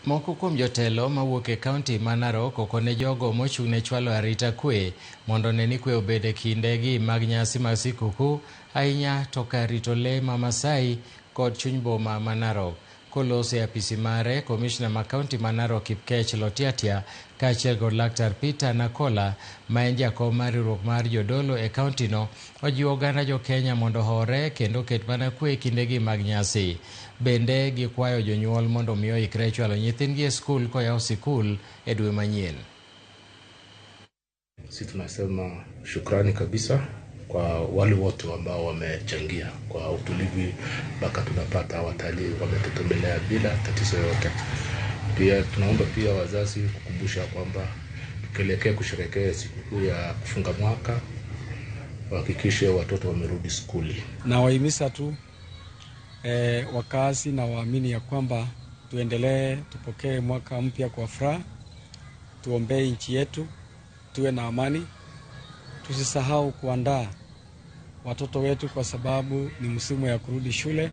Moko kuom jotelo mawuok e kaunti ma Narok okone jogo mochung' ne chwalo arita kwe mondo one ni kwe obed e kindegi mag nyasi mag sikuku ahinya to kar rito lee ma Masai kod chuny boma ma Narok. Koloso e apisi mare, komishna ma kaunti ma Narok Kipkech Lotiatia kaachiel kod Laktar Peter Nakola ma en jakom mar riwruok mar jodolo e kauntino ojiwo oganda jo Kenya mondo ohore kendo oket mana kwe e kindegi mag nyasi. Bende gikwayo jonyuol mondo omi oikre chwalo nyithindgi e skul koyaw sikul e dwe manyien. Sisi tunasema shukrani kabisa kwa wale wote ambao wamechangia kwa utulivu mpaka tunapata watalii wametutembelea bila tatizo yoyote. Pia tunaomba pia wazazi kukumbusha kwamba tukielekea kusherehekea sikukuu ya kufunga mwaka wahakikishe watoto wamerudi skuli. Nawahimiza tu wakazi na waamini ya kwamba tuendelee, tupokee mwaka mpya kwa furaha, tuombee nchi yetu, tuwe na amani, tusisahau kuandaa watoto wetu kwa sababu ni msimu ya kurudi shule.